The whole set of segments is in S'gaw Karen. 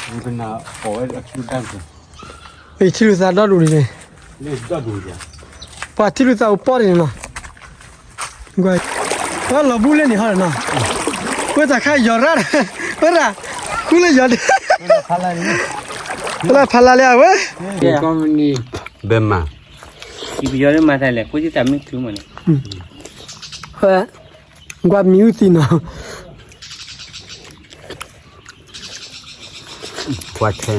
ပထံၣ်လိာ်သးဒီဒူၣ်န့ၣ်, ပှၤထံၣ်လိာ်သးအိၣ်ပီၣ်န့ၣ်နီၤ, ပှၤလီၤဘူၣ်လၢန့ၣ်ဟီဒီးနီၤ, ဝဲတၢ်ခါယီၤရၣ်, ဝဲဒၣ်, ဃုလၢယီၤဒၣ်, ဝဲဒၣ်ဖးလၢ်လၢအဝဲ, ဘဲမး, ပယီၤလၢမၤတၢ်လဲၣ် ဃိတၢ်မ့ၢ်ချုးမးန့ၣ်, ဝဲ, ကွၢ်မံၤအူသံနီၤ, ကွၢ်ထဲ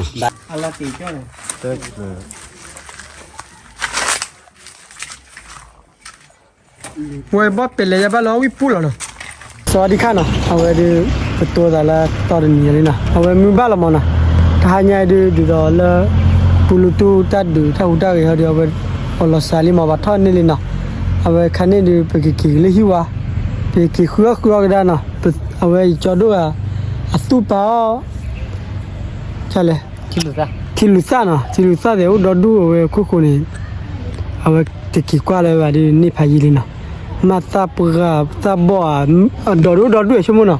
ဝဲဘီပဲာ်လဲၤယၤဘၣ်လၢဝံပူလီၤနီၤ, စဝၤဒံခါနီၤ, အဝဲဒီး ပတိသးလၢတီတနံၤညါလံနီၤ, အဝဲမုၢ်ဘၣ်လီၤမးနီၤ, တဟါညါအံၤဒုး ဒ်သိးလၢ ပူလူတူၢ်တၢ်ဒုးတၢ်ဟူးတၢ်ဂဲၤဟီဒီး အဝဲအိၣ်လီၤစှၤလံမး ဘၣ်ထီၣ်န့ၢ်လံနီၤ, အဝဲခါန့ၣ်ဒုး ပကက့ၤက့ၤလၢဟံၣ်ဝါ, ပက့ၤဃုအီၣ်ဃုအီကဒါနီၤ, အဝဲယကၠီဒိၣ်ဂၤ အသူၣ်ပာ်အီၣ် လဲၣ်, ထံလူၤသၣ်နီၤ, ထံလူၤသၣ်သ့ၣ်အိၣ်ဒီဒူၣ်အဝဲခိၣ်ဃိန့ၣ်, အဝဲတက့ၤကွၢ်လၢၤဘၣ်ဒ်န့ၣ်ဖးယံာ်လံနီၤ, မၤသးပှၢ်သးဘီၣ်ဧါ, အဒီဒူၣ်ဒီဒူၣ်ဆိကမိၣ်နီၤ,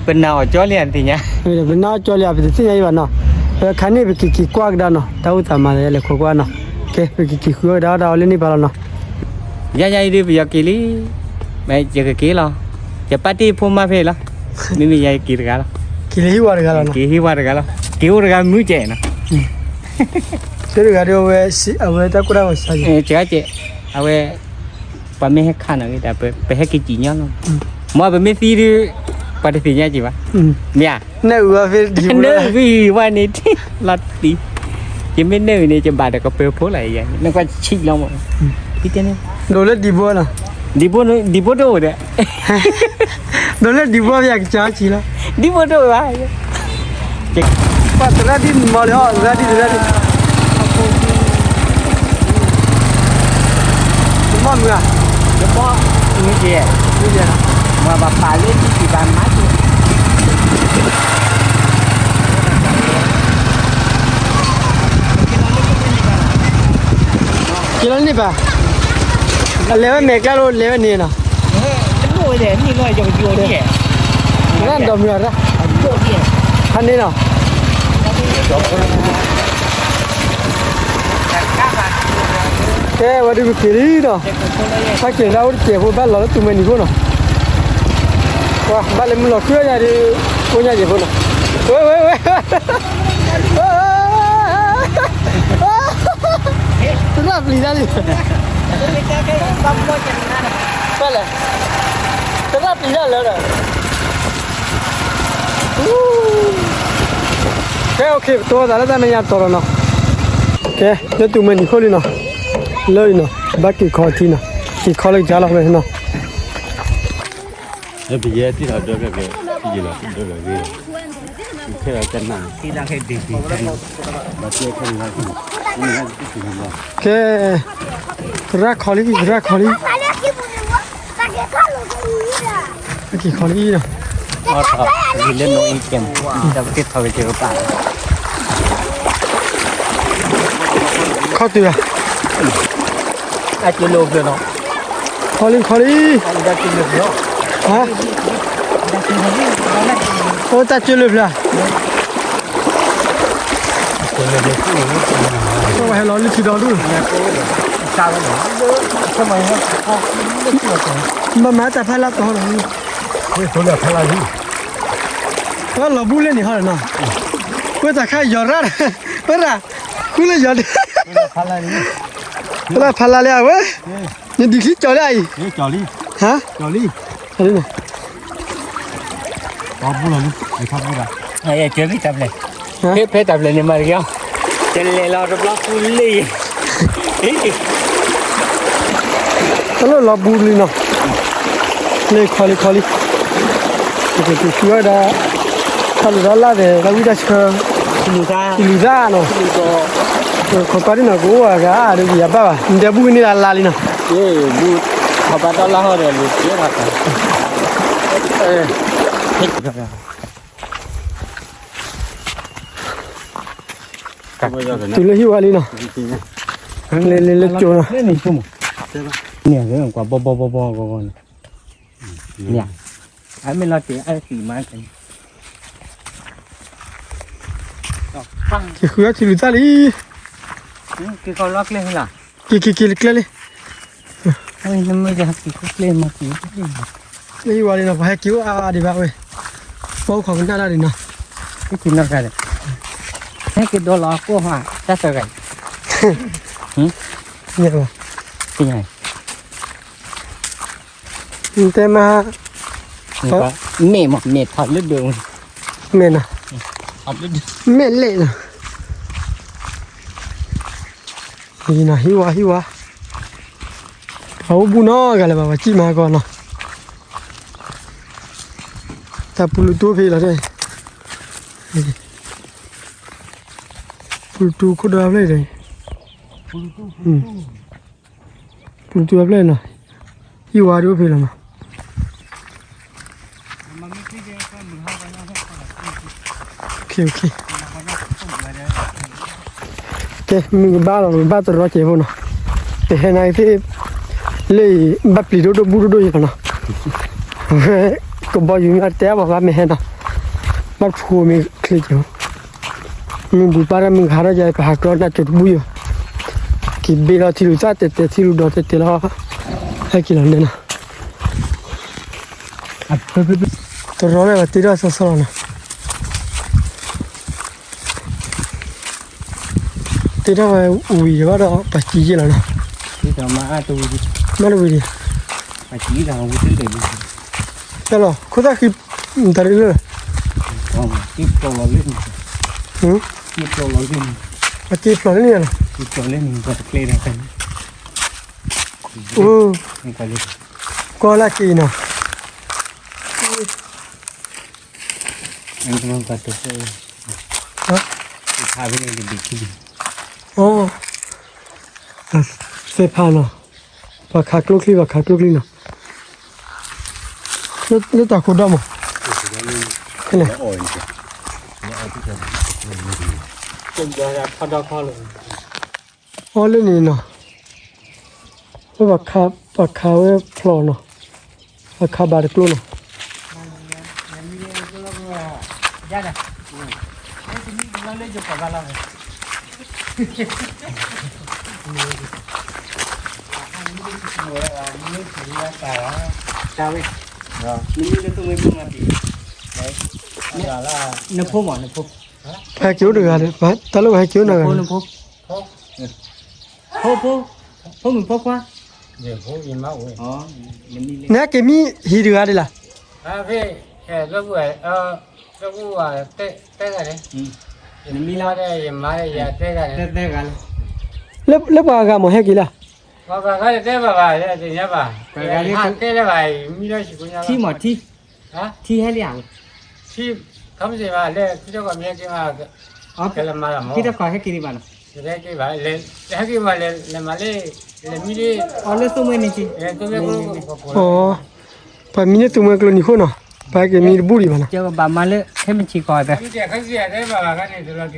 ပနၢ်အီၣ်ကၠီလံဧါတသ့ၣ်ညါ, ပနၢ်အီၣ်ကၠီလံဧါ ပတသ့ၣ်ညါအံၤဘၣ်နီၤ, အဝဲခါန့ၣ်ပကက့ၤကွၢ်ကဒါနီၤ, တၢ်အိၣ်သးမၤသးလဲၤခိးကွၢ်နီၤ, ကဲ ပကက့ၤဃုအီၣ်ကဒါတၢ်အီၣ်လၢန့ၣ်ဖးလီၤနီၤ ယၤယၤအံၤဒုး ပယီၤက့ၤလံ, မ့ၢ်ယကက့ၤလီၤ, ယပာ်တ့ၢ်ဖိမါဖဲအံၤလီၤ, မ့မ့ၢ်ယၤယက့ၤတဂၤလီၤ, က့ၤလၢဟံၣ်ဝါတဂၤလီၤနီၤ, က့ၤဟံၣ်ဝါတဂၤလီၤ, က့ၤအိၣ်တဂၤမုၢ်ကဲနီၤ, တဂၤဒီးအဝဲ အဝဲတၢ်ကိၢ်တၢ်ဂီၤစှၤကဲ, အဝဲ ပှၤမ့ၢ်ဟဲခးနီၤဂ့ၤဒၣ် ပဟဲက့ၤစံၣ်ညီၣ်လီၤ, မ့ၢ်ပမ့ၢ်သံဒုး ပှၤတသ့ၣ်ညါက့ၤဘၣ်, မ့ၢ်ဧါ, နၢအုၣ်ဝဲန့ၣ် လီၤတံၢ်, ယမ့ၢ်နၢအုၣ်န့ၣ် ယဘၣ်ဒီးကပၢၤဖိလီၤ, နကွၢ်ဆံးလီၤမး, ဒိးလၢဒံးဘိနီၤ, ဒံးဘိတအိၣ်ဒီး ဒိးလၢဒံးဘိပယကစၢ်ဆံးလီၤ, ဒံးဘိတအိၣ်ဘၣ်, ပှၤသရၣ်ဒံးမီၤလၢအီၤ သရၣ်ဒံး သရၣ်ဒံး, တမီၢ်မုၢ်ဧါ, တမီၢ်မုၢ်က့ၤ, မ့ၢ်ဘၣ်ပာ်လၢထံက့ၤဘၣ်မၤက့ၤ က့ၤလီၤန့ၣ်ဘၣ်, အလဲၤဝဲမဲာ်ကျါလိၤ လဲၤဝဲန့ၣ်နီၤ, တၢ်ဒီးမုၢ်ရၣ်, ဖးန့ၣ်နီၤ, ကဲဝဲဒုးပက့ၤလံနီၤ, ဟဲက့ၤဒၣ်အိၣ်တစဲးဖိဘၣ်လီၤလၢသူမှဲနံၤဖိနီၤ, ပှၤဘၣ်လဲၤမုၢ်လီၤဃုညါဒုး, အိၣ်ညါယဲၢ်ဖိနီၤ, ဝဲဝဲဝဲ သရၣ်ပျံၤတၢ်လံ, လဲၣ်, သရၣ်ပျံၤတၢ်လၢဒီး, ကဲ okay ပတိသးလၢတၢ်မဲာ်ညါတီၤလီၤနီၤ, ကဲ လၢသူမှဲနံၤခိၣ်လံနီၤ, လၢအံၤနီၤ ဘၣ်က့ၤခီထံနီၤ, က့ၤခီလၢကစၢ်လီၤဖဲနီၤ ပယဲၢ်တံၢ်ထီၣ်ဒၢဖျၢၣ်ဖျၢၣ်, ယံာ်လီၤဒၢဖျၢၣ်ဂ့ၤ, ခဲအကနၣ်, ကဲ, သရၣ်ခီလံ သရၣ်ခီလံ, က့ၤခီလံနီၤ, ခီတုၤဧါ ခီလံ ခီလံ, အိၣ်တၢ်ကၢလၢဖျါ, ဟဲလီၤလၢထံဒီဒူၣ်, မၤမၤတၢ်ဖးလၢတီၤဒီး, လီၤဘူၣ်လၢန့ၣ်ဟီဒီးနီၤ, ဝဲတၢ်ခါယီၤရၣ်, ဝဲဒၣ်, ဃုလၢယီၤဒၣ်, ဝဲဒၣ်ဖးလၢ်လၢအဝဲ, နဒံးချံကၠီၤလၢအံၤ, ဟါ, ဖဲတၢ်ပျဲၢ်န့ၣ်မၤတက့ၢ်, တလဲၤလီၤတဘျီဃူလၢ်ယဲၢ်, တလိၣ်လီၤဘူလံနီၤ, လၢခီလံခီလံ, ပကက့ၤဃုဝဲဒၣ်, တၢ်လိၣ်ဒီးလၢ်သ့ၣ် တၢ်ဝံၣ်တၢ်ဆှၢ, လူၤသၣ်နီၤ, ခိးကွၢ်ဒ်နီၤ ကအိၣ်အဂၤဒီးယၤဘၣ်ဘၣ် နဒဲဘူၣ်ကန့ၢ်လၢ်လၢ်လံနီၤ, ဘူၣ်, ခီပၤတၢ်လၢ်ဟီဒီးလူၤကဲထီၣ်, တုၤလၢဟံၣ်ဝါလံနီၤ, လဲၤလဲၤလၢကၠိနီၤ, န့ၣ်, ကွၢ်ဘီဘီဘီဘီဂီၤဂီၤန့ၣ်, န့ၣ်, အမ့ၢ်လီၤတ့ၢ်အသံၣ်မး, ကဲ, က့ၤဃုအထံလူၤသၣ်လံ, က့ၤက့ၤက့ၤကျဲလံ, နဟဲက့ၤအိၣ်အါအါဒံးဘၣ်ဝဲ, ပှၤအိၣ်ခိးကနၣ်တၢ်ဒံးနီၤ, ဟဲက့ၤဒီးလီၤကိၢ်ဟါ, တၢ်သၢဂၤ, တဲမး, မ့ၢ်မး မ့ၢ်ထီၣ်လၢဒိၣ်, မ့ၢ်နီၤ, မ့ၢ်လဲၣ်နီၤ, ဟံၣ်ဝါဟံၣ်ဝါ, ပှၤအိၣ်ဘူးနီတဂၤလၢၤဘၣ် ပှၤစံၣ်မၤဟါကီနီၤ, တၢ်ပူၤလူၤတူၢ်ဖဲလီၤ, ပူၤလူၤတူၢ်ခိၣ်ဒီဖျၢၣ်, ပူၤလူၤတူၢ်ဖျၢၣ်နီၤ, ဟံၣ်ဝါဒိၣ်ဖဲလီၤနီၤ. ကဲ မုၢ်ကဘၣ်လီၤ ပကဘၣ်တရီကဲဖိနီၤ, ပဟဲနာ်က့ၤသ့ၣ်, လၢအံၤ ဘၣ်ပျံၤဒိၣ်ဒိၣ်ဘူးဒိၣ်ဒိၣ်ယၤနီၤ, ကဘီယူၤမ့ၢ်တဲဘၣ်ဘၣ်မ့ၢ်ဟဲနီၤ, ဘၣ်တဖိမ့ၢ်ချ့ကဲ, မုၢ်ဘူၣ်ပၢ်တၢ်မုၢ်ကဟါထီၣ်ယၤ ပဟးကျီနၢ်စိၤတဘူၣ်ယၤ, က့ၤဘ့ၣ်လီၤထံလူၤသၣ်တဲာ်တဲာ် ထံလူၤဒီးတဲာ်တဲာ်လီၤ, ဟဲက့ၤလီၤန့ၣ်နီၤ. တရီန့ၣ် ပှၤတ့ထီၣ်ဆီဆီလီၤနီၤ, တ့ထီၣ်ဝဲဝံၤဒီးဘၣ်ဒီး ပှၤစံယ့ၢ်လီၤနီၤ, မ့ၢ်တဝံၤဒံး, တၢ်လီၤ ခိၣ်သၣ်ဃံ, တၢ်ရ့လၢ, ပှၤက့ၤဖျိးလၢန့ၣ်လီၤ, ကီၢ်လၢက့ၤနီၤ, သ့ၣ်ဖးနီၤ, ပှၤခးကျိချံ ပှၤခးကျိချံနီၤ, လၢတၢ်ခိၣ်ဒီမး, အီၣ်လၢန့ၣ်နီၤ, ပှၤခးဝဲဖျိးနီၤ, ပှၤခးဘၣ်တကျိနီၤ. နဖိမး နဖိ, ဟဲက့ၤအိၣ်တဂၤဒီး တၢ်လၢပှၤဟဲက့ၤအိၣ်နဂၤ, ဖိ, ဖိမုၣ်ဖိခွါ, နဟဲက့ၤမံဟံၣ်တဂၤဒံးလၢ်, လၢပှၤဂၤမးဟဲက့ၤလၢ်, ထံမးထံ, ထံဟဲလံဧါ, ထံတခီဟဲက့ၤဒံးဘၣ်နီၤ, အီၤလၢသိမွဲန့ၣ်က့ၤ, ပှၤမံလၢသိမွဲကျိနံၤဃိနီၤ, ပှၤဟဲက့ၤမံတဘူၣ်ဒံးဘၣ်နီၤ, ဘၣ်မၤလၢခဲမုၢ်ဆ့ၣ်ကီ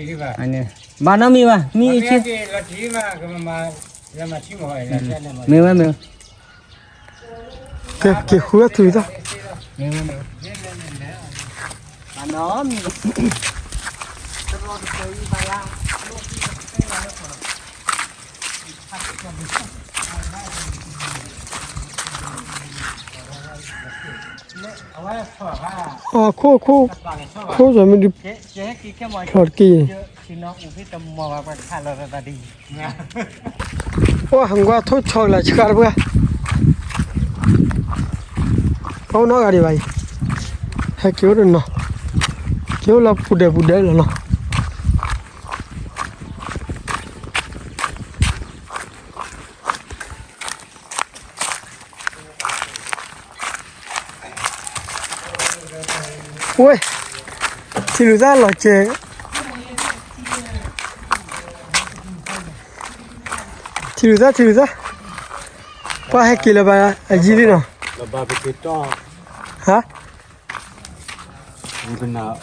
း, ဘၣ်နီတမံၤဘၣ်, မံအံၤဆ့, မ့ၢ်ဝဲမ့ၢ်ဝဲ, က့ၤဃုထံသၣ်, အခိၣ်ခိၣ်, ခိၣ်စီၤမ့ၢ်ဒုး, ဖျိးတက့ၢ်, အိၣ်ဟးကွၢ်ထိၣ်ဆီကလၢ်ဆှါတပှၢ်, ပှၤအိၣ်နီတဂၤဒံးဘၣ်အံၤ, ဟဲက့ၤအိၣ်တနီၤ, က့ၤအိၣ်လၢပူၤဒဲးပူၤဒဲးလီၤနီၤ. ဝဲ, ထံလူၤသၣ်လီၤစဲး, ထံလူၤသၣ် ထံလူၤသၣ်, ပှၤဟဲက့ၤလၢၤဘၣ်အယံၤလံနီၤ, ဟါ ထံလူၤသၣ်ဒီဒူၣ်န့ၣ်,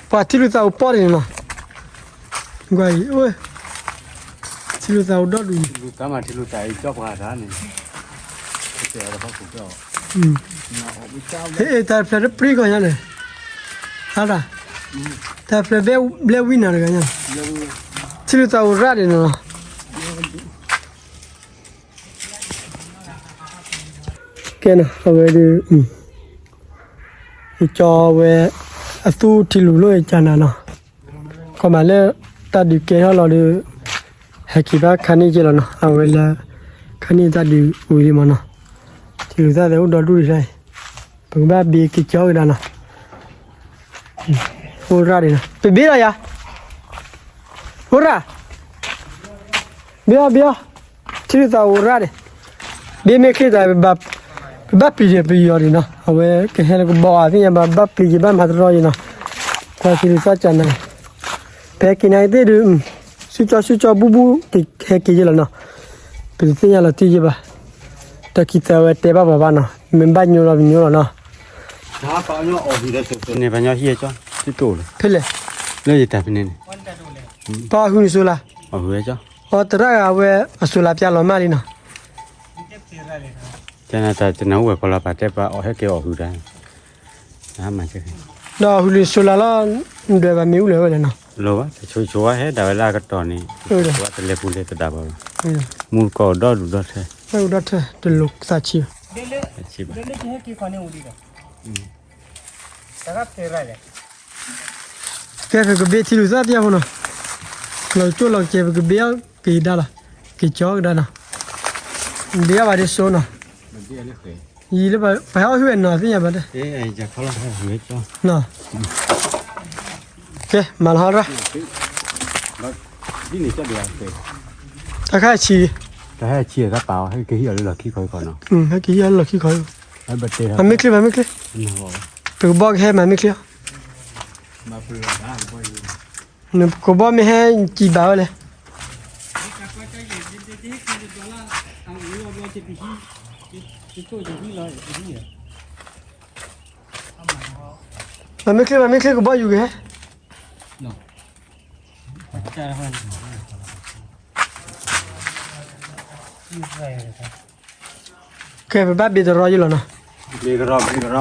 ပှၤထံလူၤသၣ်အိၣ်ပီၣ်န့ၣ်နီၤ, ကွၢ်အံၤ, ထံလူၤသၣ်အိၣ်ဒီဒူၣ်န့ၣ်, ထံလူၤသၣ်မး ထံလူၤသၣ်အံၤ ကၠီၣ်ပှၤတၢ်န့ၣ်, တၢ် ဟ့ၣ် တၢ်ဖျၢၣ်တပြံကီၢ်ညါန့ၣ်, ဟါဒၣ်, တၢ်ဖျၢၣ်ဘျဲဝံနၤတဂၤညါ, ထံလုၢ်သးအိၣ်ရၣ်ဒံးနီၤလီၤ. ကဲနီၤ အဝဲဒုး ကၠီဝဲ အသူထံလုၢ်လိၣ်အကၢနၤနီၤ, ကီမးလၢ တၢ်ဒုးကဲထီၣ်လီၤဒီး ဟဲက့ၤဘၣ်ခါန့ၣ်ကဲလီၤနီၤ, အဝဲလၢ ခါန့ၣ်တၢ်ဒုးဝံၤလံမးနီၤ, ထံလုၢ်သၣ်သဲအိၣ်ဒီဒူၣ်ဒံး, ပကဘၣ်ဘ့က့ၤကၠီကဒါနီၤ, အိၣ်ရၣ်ဒံးနီၤ ပဘ့လီၤယၤ, အိၣ်ရၣ် ဘ့အီၤ ဘ့အီၤ, ထံလုၢ်သးအိၣ်ရၣ်န့ၣ်, ဘ့မ့ၢ်ချ့တၢ် ပဘၣ်ပျံၤယဲၤပယီၤဒံးနီၤ, အဝဲကဟဲလၢကဘီဧါသ့ၣ်ညါဘၣ် ဘၣ်ပျံၤယဲၤဘၣ်မၤတရီယဲၤနီၤ, ကွၢ်ထံလုၢ်သၣ်ကၢနၤ, ဖဲက့ၤနၤသ့ၣ်ဒုး, ဆူကၠီဆူကၠီဘူၣ်ဘူၣ် ကဟဲက့ၤယဲၤလီၤနီၤ, ပတသ့ၣ်ညါလီၤတံၢ်ယဲၤဘၣ်, တၢ်ခံသၢဝဲတဲဘၣ်ပှၤဘၣ်နီၤ, မ့ၢ်ဘၣ်ညိလီၤပညိလီၤနီၤ, န့ၣ်ပှၤညီဟံၣ်ကၠီ, တတိၢ်လၢ, ဖဲလဲၣ်, လၢယတၢ်ဖဲန့ၣ်န့ၣ်, ပှၤဟုန့ၣ်စိၤလၢ အီၣ်ဟုဝဲကၠီ, အီတရၣ်ဂၤဝဲ အစိၤလၢပျၢ်လီၤမၢ်လံနီၤ, ကနတၢ်တနၢ်ဟူဝဲကီလီၤပာ်တဲပှၤအီၣ်ဟဲက့ၤအီၣ်ဟုတၢ်, မၤစ့ၢ်ကီး, ဒီးဟုန့ၣ်စိၤလၢလီၤ, ဒွဲၣ်ဘၣ်မ့ၣ်အူလၢၤဝဲလဲၣ်နီၤ, လီၤဘၣ် တဆိဆိဝဲဟဲဒၣ်ဝဲလၢအကတီၢ်န့ၣ်, ဝဲတလဲၤပူၤလဲၤသဒၣ်ဘၣ်ဘၣ်, မူတကိးဒီဒူၣ်ဒီထၢ, ဒီဒူၣ်ဒီထၢ တလိၣ်သးဆံး, ကဲ ပကဘ့ထံလုၢ်သၣ်ပျၢ်ဖိနီၤ, လီၤကၠိလီၤကဲ ပကဘ့အီၤက့ၤဒါလီၤ, က့ၤကၠီကဒါနီၤ, ဘ့အီၤဘၣ်ဒ်စိနီၤ, ယံၤလၢပှၤဟဲအီၣ်ဟုၣ်ဝဲနီၤသ့ၣ်ညါဘၣ်တဲ, ကဲ မၤလီၤဟီရၣ်, တၢ်ခါဆံး, တၢ်ခါဆံးတၢ်ပာ်အီၤ ဟဲက့ၤဟံးအီၤလၢလီၢ်ခံခီအံၤကီးနီၤ, ဟဲက့ၤဟံးအီၤလၢလီၢ်ခံခီအံၤ, မ့ၢ်ချ့မ့ၢ်ချ့, ပကဘီကဟဲမၤမ့ၢ်ချ့အီၤ, ကဘီမ့ၢ်ဟဲကံဘၣ်ဝဲလဲၣ်, မ့ၢ်ချ့မ့ၢ်ချ့ ကဘီယူၤက့ၤ, ကဲ ပဘၣ်ဘ့တရီယဲၤလီၤနီၤ, ဘ့ကရီ ဘ့က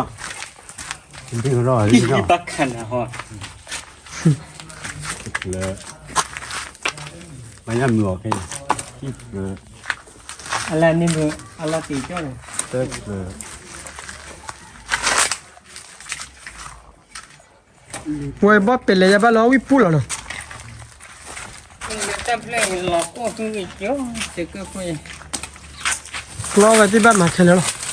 ရီ, ဘ့ကရီ, ဘၣ်ခနၢ်ဟီ, လၢ, ပှၤညါမုာ်အီၤခဲ, အလၢန့ၣ်မုာ်, အလၢတ့ၢ်ကၠီန့ၣ်, ဝဲဘီပဲာ်လဲၣ်ယဘၣ်လီၤဝံၣ်ပူလီၤနီၤ, လီၤဝဲသ့ၣ်ဘၣ်မၤခဲလၢာ်လီၤ,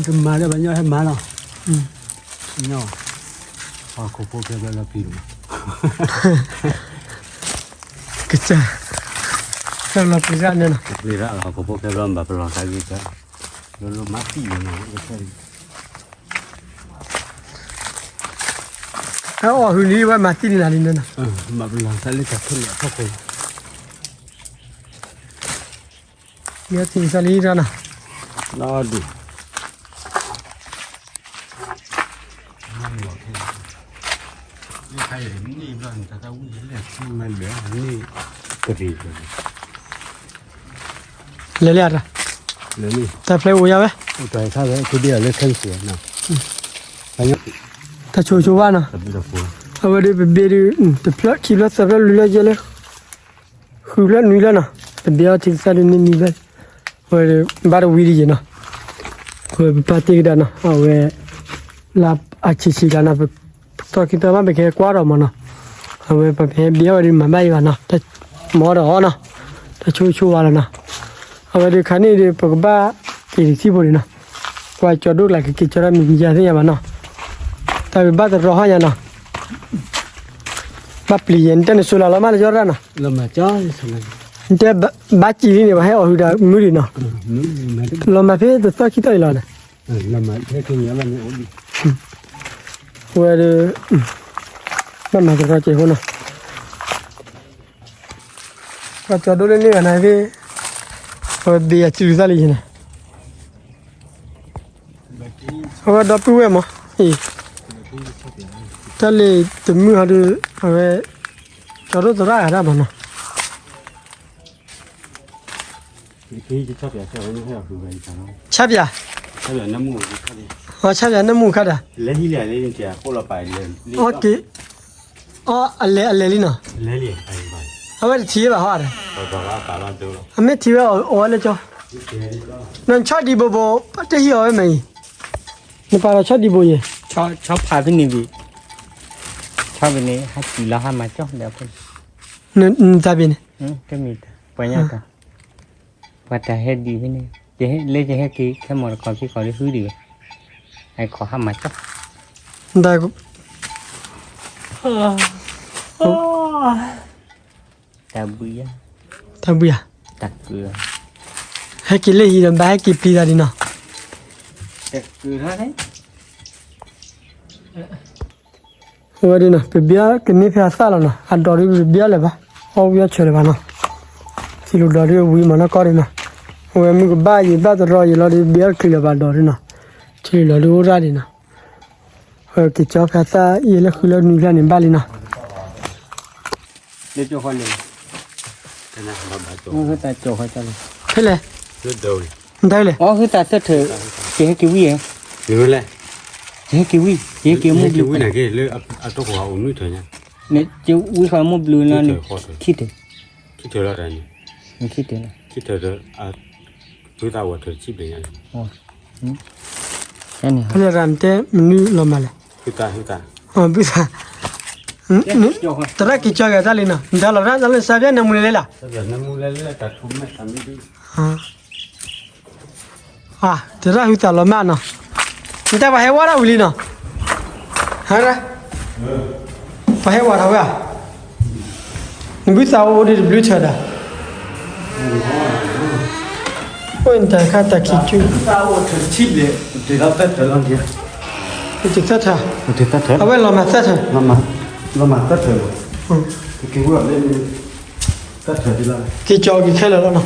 တမၤလၢပှၤညီဟဲမၤလီၤ, ညီ, ပှၤခိၣ်ဖိခဲဘျီလီၤပျံၤလီၤ, ကစၢ်, ခဲလီၤပျံၤရၣ်န့ၣ်နီၤ, ပျံၤရၣ်လီၤ ခိၣ်ဖိခဲဘျီဘၣ်ပလီၢ်သးဂ့ၤကၢ, လီၤလီၤမၤသံလီၤနီၤ, ဟဲအီၣ်ဟုလံဝဲမၤသံလံနၤလံန့ၣ်နီၤ, မၤပလီၢ်သးလၢတၢ်ခဲလၢာ်အဖီခိၣ်လီၤ, မ့ၢ်ထံၣ်သးလံတၢ်နီၤ, နီၢ်ဒုး လဲၤလၢတၢ်, တၢ်ဖျဲအိၣ်ယၤဝဲ, တၢ်ဆိဆိဘၣ်နီၤ, အဝဲဒၣ်ပဘ့ၣ်ဒုး တဖျၢၣ်ခံဖျၢၣ်သၢဖျၢၣ်လွံၢ်ဖျၢၣ်ယဲၢ်လၢ ဃုဖျၢၣ်နွံဖျၢၣ်နီၤ, ပဘ့ၣ်အီၤထံကစၢ်ဒုးန့ၢ်နွံဖျၢၣ်, အဝဲဘၣ်တဝံၤဒ်ယဲၢ်နီၤ, အဝဲပပာ်တ့ၢ်ကဒါနီၤ, အဝဲ လၢအဆံးဆံးတၢ်နီၤ, ပသီခံသီမး ပကဟဲကွၢ်ဒီးမးနီၤ, အဝဲပဟဲဘ့ၣ်အီၤဝဲဒုးမၤဘၣ်အံၤဘၣ်နီၤ, တၢ်မၤဒီးအီၤနီၤ, တၢ်ဆိဆိဝါလီၤနီၤ, အဝဲဒုးခါန့ၣ်ဒုး ပကဘၣ်က့ၤတထံၣ်ဖိဒံးနီၤ, ကွၢ်ကၠီဒိၣ်ကျါကက့ၤကၠီတၢ်မံၤမံၤယါသ့ၣ်ညါဘၣ်နီၤ, တၢ်ဘၣ်တရီဟီညါနီၤ, ဘၣ်ပျံၤယဲၢ် နတဲနစိၤလီၤလီၤမးလၢယီၢ်ရၣ်နီၤ, နတဲဘၣ်စံးလံန့ၣ် ပှၤဟဲအီၣ်ဟုၣ်တၢ်မုၢ်ဒံးနီၤ, လီၤမးဖဲတသီခံသီအံၤလီၤန့ၣ် ဝဲဒၣ် ဘၣ်မၤတရီကဲးဖိနီၤ, ပှၤကၠီဒိၣ်လၢန့ၢ်ဂၤနၤသ့ၣ်, အဝဲဘ့ၣ်ယၤစုသၣ်လံယဲၢ်န့ၣ်, အဝဲဒီပုၢ်ဝဲၢ်မး, အံၤ, တၢ်လ့ၤတမုၢ်ဟီဒုး အဝဲ ကၠီဒိၣ်သရၣ်ဂၤဒၣ်မးနီၤ. ဆၣ်ပျၢ်, ဆၣ်ပျၢ်နၢမူခါဒီး, အီ အလဲၤအလဲၤလံနီၤ, အဝဲတထံၣ်ဘၣ်ဟီဒီး, အမ့ၢ်ထံၣ်ဘၣ်ဟီဒီး, အမ့ၢ်ထံၣ်ဝဲအီၤဝဲလၢကၠီ, နဆီဒံးဘိဘိ, တဟံၣ်အီၤဝဲမ့ၢ်အံၤ, နပာ်လီၤဆီဒံးဘိယဲၢ်, ဆီဖးဖဲန့ၣ်ဘ့ၣ်, ဆီဖဲန့ၣ် ဟးစံၣ်လီၤဟါမၢ်ကၠီဒီးအဖိ, နတၢ်ဘ့ၣ်န့ၣ်, တမ့ၢ်တၢ်, ပှၤညါတၢ်, ပှၤတၢ်ဟဲဒံးဖဲန့ၣ်, လၢယဟဲက့ၤခဲမီၢ်တကိးခံကိးလၢဟုဒံးဘၣ်, အခိးဟါမၢ်ကၠီ တၢ်ဘှံးယၤ, တၢ်ဘှံးယၤ, တၢ်ကုၢ်, ဟဲက့ၤလၢဟံၣ်ဒီးဘၣ်ဟဲက့ၤပျံၤသးဒံးနီၤ, တၢ်ကုၢ်ထီၣ်န့ၣ်, အဝဲဒၣ်နီၤ ပဘၣ်ကန့ၢ်ဖဲအသၣ်လီၤနီၤ, အဒိးဒ်ပဘၣ်လၢၤဘၣ်, အီၣ်ဝံၣ်အီၣ်ဆၢလၢၤဘၣ်နီၤ, ထံလူၤဒီးဒ်ဝံၤမးနီၢ်ကီၢ်ဒၣ်နီၤ, အဝဲမုၢ်ကဘၣ်ယံၤဘၣ်တရီယံၤလီၤဒီးဘၣ်အီၣ်တချုးလၢၤဘၣ်ဒီးဒၣ်နီၤ, ထံလူၤဒီးဒ်အိၣ်ရၣ်ဒၣ်နီၤ, က့ၤကၠီဖဲအသၣ်အံၤလၢဃုလၢနွံဖျၢၣ်န့ၣ်ဘၣ်လံနီၤ ဖဲလဲၣ်, နတၢ်လဲၣ်, ကဟဲက့ၤဝံၣ်ဧါ, ကဟဲက့ၤဝံၣ်, ကဟဲက့ၤမိၢ်ဘျုး, ကဝံၣ်ဃီမိၢ်ဘျုးလီၤန့ၣ်, ခံထၢၣ်, ခံထၢၣ်လီၤ, ဖဲလဲၣ်ရၤနတဲမနုၤလီၤမးလဲၣ်, ဘုသး, သရၣ်က့ၤကၠီဂၤတၢ်လံနီၤ, နတၢ်လီၤရၣ်တၢ်လၢစါဘျဲၣ်နမူလဲၤလဲၣ်လီၤ သရၣ်ဟုသးလီၤမးနီၤ, နတၢ်ပှၤဟဲဝဲဒၣ်ဝံၤလံနီၤ, ဟါ, ပှၤဟဲဝဲထီၣ်ဝဲဧါ, နဘုသးအိၣ်ဒံးတဘျုးထၢၣ်ဒၣ်, အိၣ်နတၢ်ခါတၢ်ခံကၠူ, သၢထၢၣ်, အဝဲလီၤမၢ်သၢထၢၣ်, က့ၤကၠီက့ၤခဲလၢာ်လီၤနီၤ,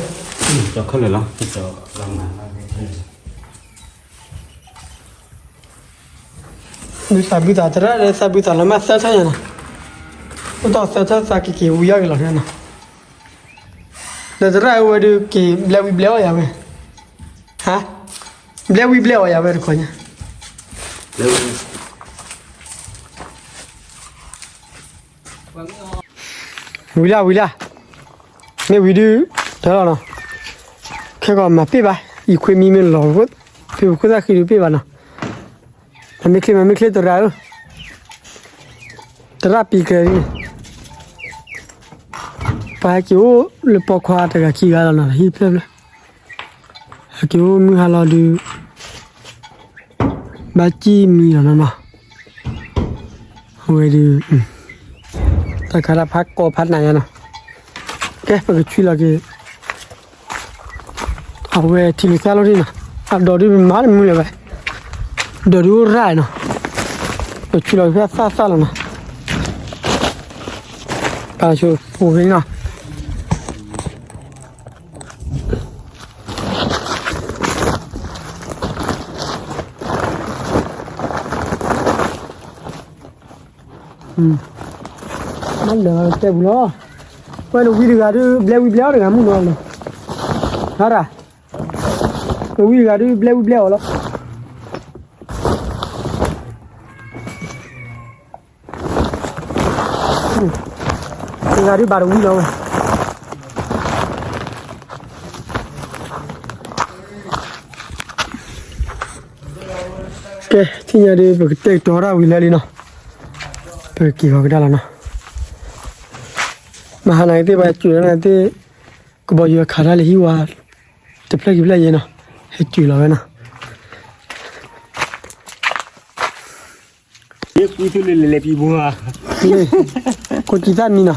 ဘုသးဘုသးတရၣ်လၢသးဘုသးလီၤမၢ်သၢထၢၣ်ညါနီၤ, အိၣ်တ့ၢ်သၢထၢၣ်သးက့ၤက့ၤဝံၤယီၢ်က့ၤလီၤန့ၣ်နီၤ, ဒီးသရၣ်အဝဲဒုးက့ၤဘျဲဝံၤဘျဲအီၣ်ယၤဝဲ, ဟါ, ဘျဲဝံၤဘျဲအီၣ်ယၤဝဲတခီညါ ဝံၤလၢဝံၤလၢ, မ့ၢ်ဝံၤဒုး, တၢ်လီၤနီၤ, ခဲကီးမၤပ့ၢ်ဘၣ်, ယခွ့မံမ့ၢ်လီၤ, ဖံပခိၣ်သၣ်ဃံဒုးပ့ၢ်ဘၣ်နီၤ, မၤမ့ၢ်ချ့မၤမ့ၢ်ချ့သရၣ်ဧၢ, သရၣ်ပံၤကဲၤဒ်န့ၣ်, ပှၤဟဲက့ၤအိၣ်လၢပိာ်ခွါတဂၤခံဂၤလီၤနီၤ ဟံၣ်ဖျၢၣ်ဖျၢၣ်, ဟဲက့ၤအိၣ်မုၢ်ဟါလီၤဒုး ဘၣ်ကံၢ်မံလီၤနီၤနီၤ, အဝဲဒုး, တၢ်ခါတၢ်ဖးကီဖးနးညါနီၤ, ကဲပကဆွံလီၤက့ၤ, အဝဲထံလူၤသၣ်လီၤဒ်နီၤ, အဒိးဒုးမၤတမုာ်လၢၤဘၣ်, ဒိးဒုးအိၣ်ရၣ်နီၤ, ပဆွံလီၤက့ၤဖဲအသၣ်သၣ်လီၤနီၤ, ပာ်ဆိဖိဖဲနီၤ မ့ၢ်လၢတဲပူၤလီၤ, ဝဲနဝံတဂၤဒုး ဘျဲဝံဘျဲအီၣ်တဂၤမုၢ်နီၤလီၤ, ဟါရၣ်, နဝံတဂၤဒုး ဘျဲဝံဘျဲအီၣ်လီၤ တဂၤဒုးဘၣ်တဝံလီၤဝဲ, ကဲ ထံၣ်ညါဒုး ပကတဲာ်ကတီၤတၢ်ဝံၤလၢလံနီၤ, ပကက့ၤဃီၤကဒါလီၤနီၤ, မဟါနၤကသ့ၣ် ပှၤစူးနၤသ့ၣ်, ကဘီယူၤအခးတၢ်လၢဟံၣ်ဝါ, တဖျၢၣ်ခံဖျၢၣ်ယဲနီၤ, ဟဲစူးလီၤဝဲနီၤ ယကွံာ်သုလၢလဲၤလဲၤပံၤဘိဧါ, ခိၣ်စံးသၣ်မံနီၤ,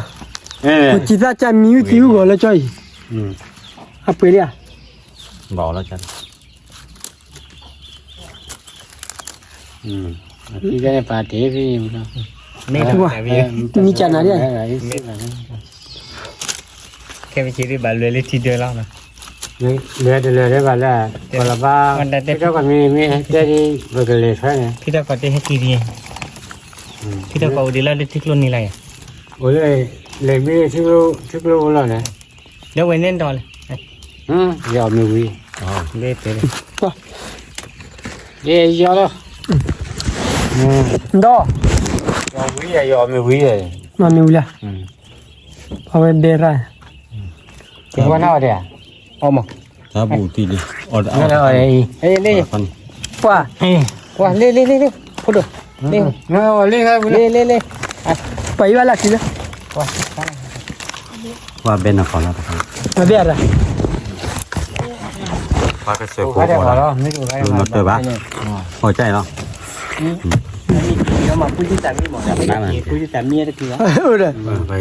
ခိၣ်စံးသၣ်ကၢ်မံဝံသံဝံဂီၤလၢကၠီအံၤ, အပှ့ၤလံဧါ, ဘၣ်အီၤလီၤကၢ်, ပာ်တ့ၢ်ဖဲ, မံကၢ်နၤဒ်, ခဲမ့ၢ်က့ၤဒုး ဘၣ်လွဲၤလၢထံဒၢလီၤ, လဲၤတလဲၤဒၣ်ဘၣ်လၢ, ကလီၤဘၣ်, ဖံထီၣ်ကီးမ့ၢ်မ့ၢ်ဟဲတဲဒ်, ပကလဲၤထွဲန့ၣ်, ဖံထီၣ်ကီးတဟဲက့ၤဒ်, ဖံထီၣ်ကီးအိၣ်ဒံးလၢလၢထံကျိနံၤလၢယၤ, အိၣ်လၢ လဲၤမ့ၢ်ထံကျိအိၣ်လီၤန့ၣ်, လၢဝဲန့ၣ်ဒီးလဲၣ်, ယီၤမ့ၢ်ဝံၤ, ယီၤလီၤ, ဒီး, ယီၤဝံၤ, ယီၤမ့ၢ်ဝံၤ, မ့ၢ်ဝံၤလၢ, အဝဲဘဲရၣ်, ဝဲနၢ်ဝဲဒၣ်, အီမး, တၢ်ဘူၣ်တံၢ်လံ, အီၣ်, လ့ၣ်, ကွၢ်, လ့ၣ်, လ့ၣ်, လ့ၣ်, ဖိဒိၣ်, လ့ၣ်, လ့ၣ်, လ့ၣ်, ပှၤအံၤဘၣ်လၢခံလၢ, ပှၤဘဲနၤဖီလီၤတခါ, မၤဘဲရၣ်, ပှၤကစၢၢ်ဖိအီၣ်ဒၣ်, မၤတၢ်ဘၣ်, အီၣ်ကၢ်အံၤလီၤ, ပှၤကစၢၢ်ဖိအီၣ်ဒၣ်နထံၣ်ဧါ, မ့ၢ်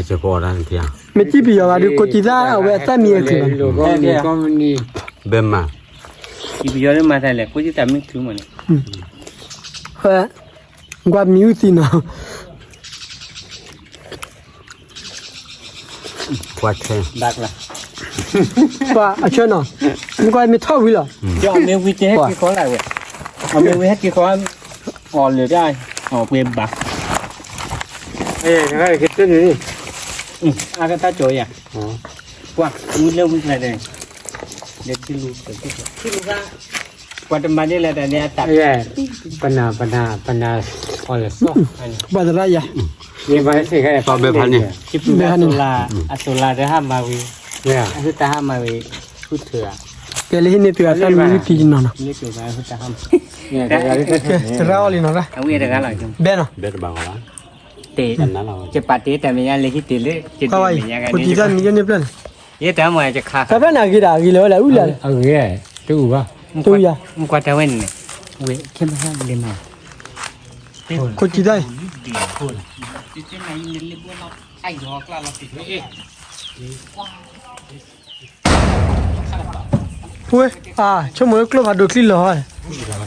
ကံၣ်ပယီၤဘၣ်ဒီး ကိးကံသၣ်အဝဲအသၣ်မံၤအထံၣ်ဘၣ်, ဘဲမး, ကံၣ်ပယီၤလၢမၤတၢ်လဲၣ် ကိးကံသၣ်မ့ၢ်ထုးမးန့ၣ်, ကွၢ်မံၤအုၣ်သံနီၤ, ပှၤအဆၢနီၤ, မ့ၢ်ကွၢ်မ့ၢ်ထီၣ်ဝံၤလီၤ, မ့ၢ်ဝံၤတဟဲက့ၤဃီလၢဝဲ, မ့ၢ်ဝံၤဟဲက့ၤဃီ, အီၣ်လၢတၢ်, အီၣ်ပှဲၤဘၣ်, အကတၢၢ်န့ၣ်, အကတၢၢ်ကၠီယၤ, ကွၢ်ဝံၤလၢဝံၤကျါဒီး, လၢထံလူၤ, ထံလူၤ, ပှၤတမၤန့ၢ်လၢတၢ်န့ၣ်အတၢ်, ပနၢ်, ပနၢ်, ပနၢ်, အီၣ်လၢစီ, ပှၤသရၣ်ယၤ, ဘဲဖးန့ၣ်, အစိၤလါတဟါမၤဝံၤ, အဟုတဟါမၤဝံၤ, ဟုထၢၣ်, ကဲလၢဟံးန့ၢ်သုအသၣ်မံၤဝံၤတံၢ်နီၤနီၤ, သရၣ်အီၣ်လံနီၤ, ဘဲနီၤ, တဲ, ယပာ်တ့ၢ်တၢ်မဲာ်ညါလၢဟံးတ့ၢ်လၢ, ကိးကံသၣ်မံၤန့ၣ်ဖျၢၣ်န့ၣ်, ယတၢ်မၤယခါ, တၢ်ဖျၢၣ်န့ၣ်အဂ့ၤဒီးအဂ့ၤလၢၤဝဲလၢအုၣ်လၢ်, အဂ့ၤ, တအုၣ်ဘၣ်, ကွၢ်တၢ်ဝဲန့ၣ်, ဝဲခဲမဟါလံနီၤ, ကိးကံသၣ်, ဝဲ, အါ, ဆိကမိၣ်လၢကျိဖးဒိၣ်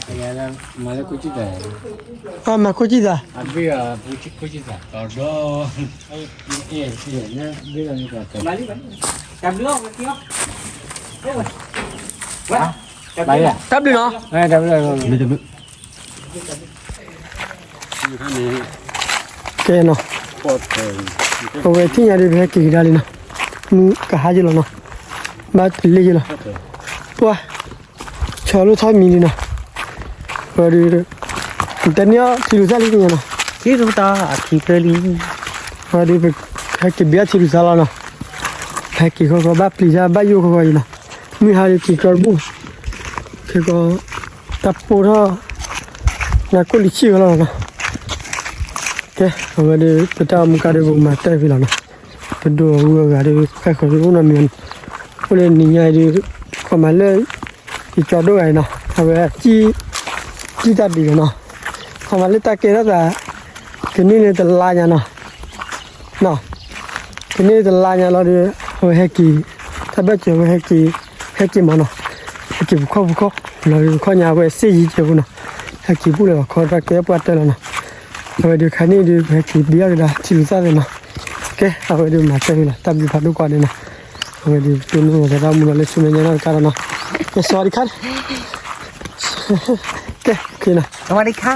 ချံလီၤ, မၤကိးကံသၣ်, တၢ်ဘျုးနီၤ, ကဲနီၤ, အဝဲသ့ၣ်ညါဒီး ပဟဲက့ၤကဒါလံနီၤ, မုၢ်ကဟါယလီၤနီၤ, ဘၣ်တလ့ၢ်ယလီၤ, ပှၤ, ဆီလိၣ်ထီၣ်မံၤလံနီၤ, ဝဲဒုး, တန့ၢ်အီၣ်ထံလူၤသၣ်လံကညီနီၤ, ထံလူၤသၣ်အခံဖျၢၣ်လံ, ဝဲဒုး, ပဟဲက့ၤဘ့ၣ်အီၣ်ထံလူၤသၣ်လီၤနီၤ, ဟဲက့ၤဃီဃီဘၣ်ပျံၤတၢ်ဘၣ်ယိၣ်ဃီဃီအံၤနီၤ, မုၢ်ဟါဒုးက့ၤကီတဘူၣ်, ခဲကီ, တၢ်ပိၢ်ထီၣ်, နၤကိၣ်လံၤဆံၣ်ဝဲလီၤနီၤ, ကဲ, အဝဲဒုး ပတၢ်အိၣ်မူကါဒုး ပမၤတၢ်ဖဲလီၤနီၤ, ပဒိၣ်အဂုၤအဂၤဒုး ဃၣ်ဃၢၤဒုးအိၣ်နီတမံၤ, အိၣ်လၢနံၤညါအံၤဒုး, ခီမးလၢ, ယကၠီဒိၣ်ဂၤအံၤနီၤ အဝဲ, စံၣ်တၢ်ဒံးနီၤ, ခီမးလၢတၢ်ကဲထီၣ်သး, ကန့ၢ်လၢတလါညါနီၤ ကန့ၢ်တလါညါလီၤဒီး, အဝဲဟဲက့ၤ, တၢ်ဘၣ်စၢၤဝဲဟဲက့ၤ, ဟဲက့ၤမးနီၤ, ဟဲက့ၤပခီၣ်ပခီၣ်, လီၤဒီးပခီၣ်ညါအဝဲစ့ၢ်ယံၤကဲဖိနီၤ, ဟဲက့ၤဘူၣ်လၢၤဘၣ်ခီတၢ်ကဲပှၢ်တၢၢ်လီၤနီၤ, အဝဲဒုးခါန့ၣ်ဒုး ပဟဲက့ၤဘ့ၣ်အီၣ်ကဒါထံလူၤသၣ်သ့နီၤ, ကဲ အဝဲဒုးမၤတၢ်ဖဲလီၤ တၢ်ဘျုးဖးဒိၣ်ကွၢ်န့ၣ်နီၤ, အဝဲဒုးပတိၢ်နီၣ်သးတၢ်မူလီၤလၢဆူမဲာ်ညါနီတကါဒီးနီၤ, ကဲ စဝၤဒံခါ ကဲ စဝၤဒံခါ